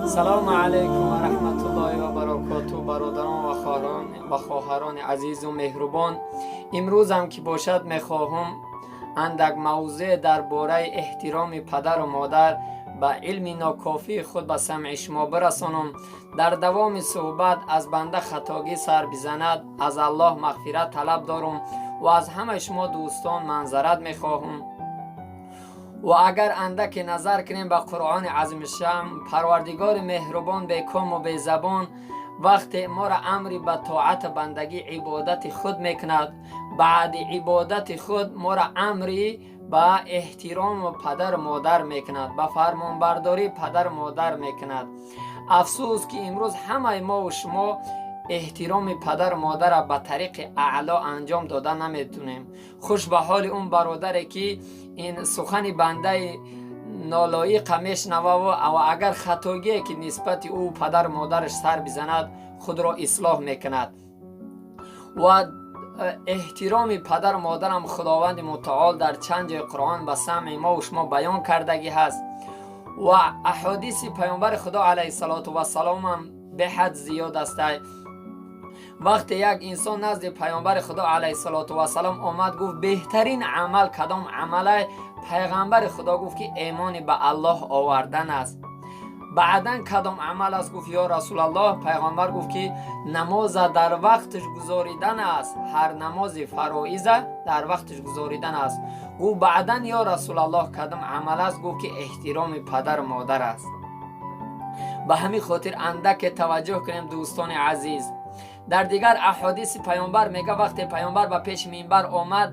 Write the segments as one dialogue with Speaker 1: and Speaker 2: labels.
Speaker 1: Салому алайкум ва раҳматуллоҳи ва баракоту, бародарон ва хоҳарони азизу меҳрубон. Имрӯзам ки бошад, мехоҳам андак мавзеъ дар бораи эҳтироми падару модар ба илми нокофии худ ба самъи шумо бирасонам. Дар давоми суҳбат аз банда хатогӣ сар бизанад, аз Аллоҳ мағфират талаб дорам ва аз ҳамаи шумо дӯстон маъзарат мехоҳам. Ва агар андаке назар кунем ба Қуръони азимушшаън, Парвардигори меҳрубон, бекому безабон, вақте моро амри ба тоату бандагӣ, ибодати худ мекунад, баъди ибодати худ моро амри ба эҳтирому падару модар мекунад, ба фармонбардории падару модар мекунад. Афсӯс, ки имрӯз ҳамаи мову шумо эҳтироми падару модарро ба тариқи аъло анҷом дода наметунем. Хуш ба ҳоли он бародаре, ки ин сухани бандаи нолоиқа мешнававу ва агар хатогие ки нисбати ӯ падару модараш сар бизанад, худро ислоҳ мекунад. Ва эҳтироми падару модарам Худованди мутаол дар чанд ҷои Қуръон ба самъи мову шумо баён кардагӣ ҳаст ва аҳодиси Паёмбари Худо алайҳиссалоту вассаломам беҳад зиёд астай. Вақте як инсон назди Паёмбари Худо алайҳиссалоту вассалом омад, гуфт: «Беҳтарин амал кадом амалай?» Пайғамбари Худо гуфт, ки эмони ба Аллоҳ овардан аст. Баъдан кадом амал аст, гуфт, ё Расулаллоҳ? Пайғамбар гуфт, ки намоза дар вақташ гузоридан аст, ҳар намози фароиза дар вақташ гузоридан аст. Гуфт: «Баъдан, ё Расулаллоҳ, кадом амал аст?» Гуфт, ки эҳтироми падару модар аст. Ба ҳамин хотир андаке таваҷҷӯҳ кунем, дӯстони азиз. Дар дигар аҳодиси Паёмбар мега, вақте Паёмбар ба пеши минбар омад,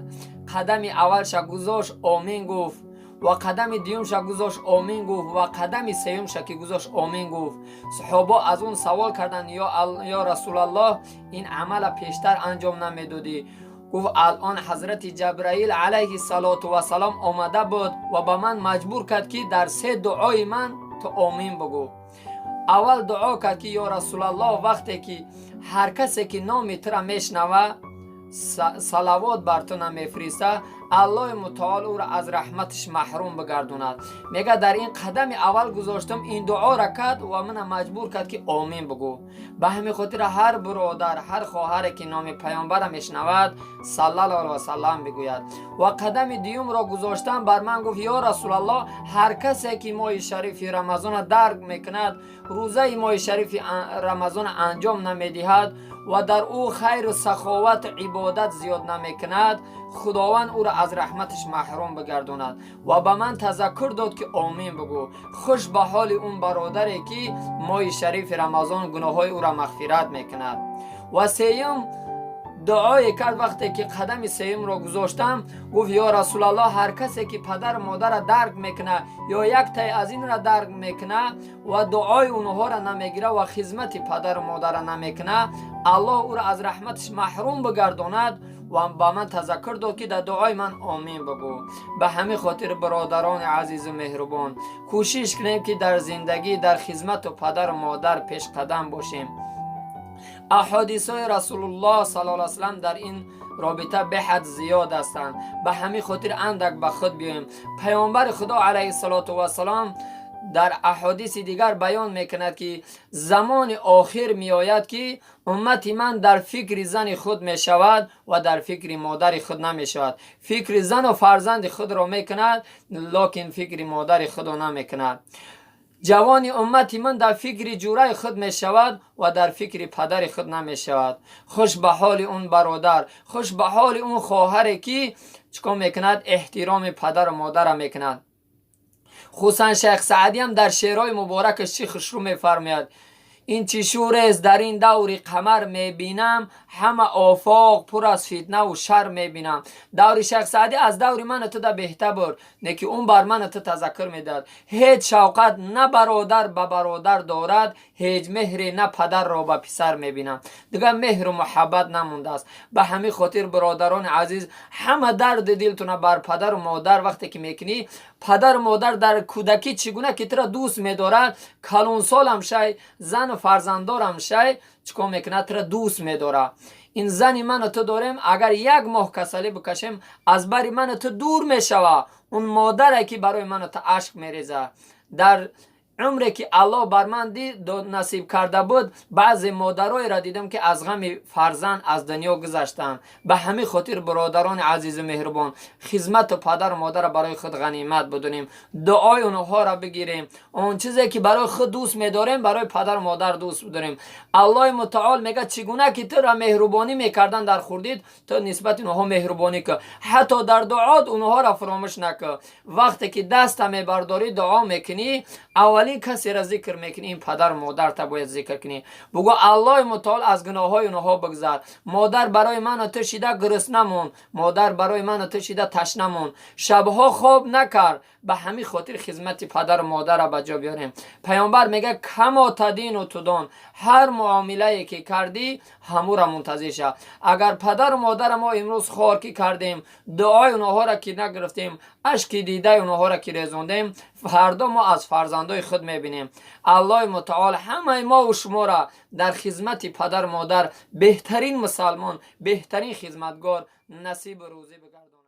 Speaker 1: қадами аввалша гузошт, омин гуфт, ва қадами дуюмша гузошт, омин гуфт, ва қадами сеюмша ки гузошт, омин гуфт. Саҳобо аз он савол карданд: «Ё Расулаллоҳ, ин амала пештар анҷом намедодӣ?» Гуфт: «Алон Ҳазрати Ҷабраил алайҳи салоту вассалом омада буд ва ба ман маҷбур кард, ки дар се дуои ман ту омин бугӯ». Аввал дуо кард, ки ё Расулаллоҳ, вақте ки ҳар касе ки номи тура мешнава, салавот бар ту намефириста, Аллоҳи мутаол ӯро аз раҳматаш маҳрум бигардонад. Мега, дар ин қадами аввал гузоштам, ин дуоро кард ва мана маҷбур кард, ки омин бугӯ. Ба ҳамин хотир ҳар биродар, ҳар хоҳаре ки номи Паёмбара мешнавад, саллаллоҳу алайҳи васаллам бигӯяд. Ва қадами дуюмро гузоштам, бар ман гуфт: «Ё Расулаллоҳ, ҳар касе ки моҳи шарифи Рамазона дарк мекунад, рӯзаи моҳи шарифи Рамазона анҷом намедиҳад ва дар ӯ хайру саховату ибодат зиёд намекунад, Худованд ӯро аз раҳматаш маҳрум бигардонад». Ва ба ман тазаккур дод, ки омин бугӯ. Хуш ба ҳоли он бародаре, ки моҳи шарифи Рамазон гуноҳҳои ӯро мағфират мекунад. Ва сеюм дуое кард, вақте ки қадами сеюмро гузоштам, гуфт: «Ё Расулаллоҳ, ҳар касе ки падару модарро дарк мекунад ё яктае аз инро дарк мекунад ва дуои онҳоро намегирад ва хизмати падару модарро намекунад, Аллоҳ ӯро аз раҳматаш маҳрум бигардонад». Ва ба ман тазаккур дод, ки дар дуои ман омин бугӯ. Ба ҳамин хотир, бародарони азизу меҳрубон, кӯшиш кунем, ки дар зиндагӣ дар хизмату падару модар пешқадам бошем. Аҳодисҳои Расулуллоҳ саллаллоҳу алайҳи васаллам дар ин робита беҳад зиёд ҳастанд. Ба ҳамин хотир андак ба худ биёем. Паёмбари Худо алайҳиссалоту вассалом дар аҳодиси дигар баён мекунад, ки замони охир меояд, ки уммати ман дар фикри зани худ мешавад ва дар фикри модари худ намешавад. Фикри зану фарзанди худро мекунад, локин фикри модари худро намекунад. Ҷавони уммати ман дар фикри ҷураи худ мешавад ва дар фикри падари худ намешавад. Хуш ба ҳоли он бародар, хуш ба ҳоли он хоҳаре, ки чӣ кор мекунад? Эҳтироми падару модарро мекунад. Хусусан Шайх Саъдиам дар шеърҳои муборакаш чӣ хушрӯ мефармояд: «Ин чӣ шӯрест дар ин даври қамар мебинам, ҳама офоқ пур аз фитнаву шар мебинам». Даври Шайх Саъдӣ аз даври ману ту да беҳтар буд, не ки он бар ману ту тазаккур медиҳад: «Ҳеҷ шавқат на бародар ба бародар дорад, ҳеҷ меҳре на падарро ба писар мебинам». Дигар меҳру муҳаббат намондааст. Ба ҳамин хотир, бародарони азиз, ҳама дарди дилтуна бар падару модар вақте ки мекунӣ, падару модар дар кӯдакӣ чӣ гуна ки тура дӯст медорад, калонсолам шай, зану фарзанддорам шай, чӣ кор мекунад? Тура дӯст медорад. Ин зани ману ту дорем, агар як моҳ касалӣ бикашем, аз бари ману ту дур мешава. Он модаре, ки барои ману ту ашк мереза дар Умре ки Аллоҳ бар ман насиб карда буд, баъзе модароеро дидам, ки аз ғами фарзанд аз дунё гузаштанд. Ба ҳамин хотир, бародарони азизу меҳрубон, хизмату падару модарро барои худ ғанимат бидонем, дуои онҳоро бигирем. Он чизе ки барои худ дӯст медорем, барои падару модар дӯст бидорем. Аллоҳи мутаол мегӯяд: чӣ гуна ки тура меҳрубонӣ мекардан дар хурдид, ту нисбати онҳо меҳрубонӣ кун. Ҳатто дар дуот онҳоро фаромӯш накун. Вақте ки даста мебардорӣ, дуо мекунӣ, аввалин касеро зикр мекунӣ, ин падару модарта бояд зикр кунӣ. Бугӯ: «Аллоҳи мутаол, аз гуноҳҳои онҳо бигзар. Модар барои ману ту шида гурусна монд, модар барои ману ту шида ташна монд, шабҳо хоб накард». Ба ҳамин хотир хизмати падару модарро ба ҷо биёрем. Паёмбар мегӯяд: كما تدين تدان. Ҳар муомилае ки кардӣ, ҳамура мунтазир шав. Агар падару модара мо имрӯз хор ки кардем, дуои онҳоро ки нагирифтем, ашки дидаи онҳоро ки резондем, фардо мо аз фарзандои худ мебинем. Аллоҳи мутаол ҳамаи мову шуморо дар хизмати падару модар беҳтарин мусалмон, беҳтарин хизматгор насибу рӯзӣ бигардонад.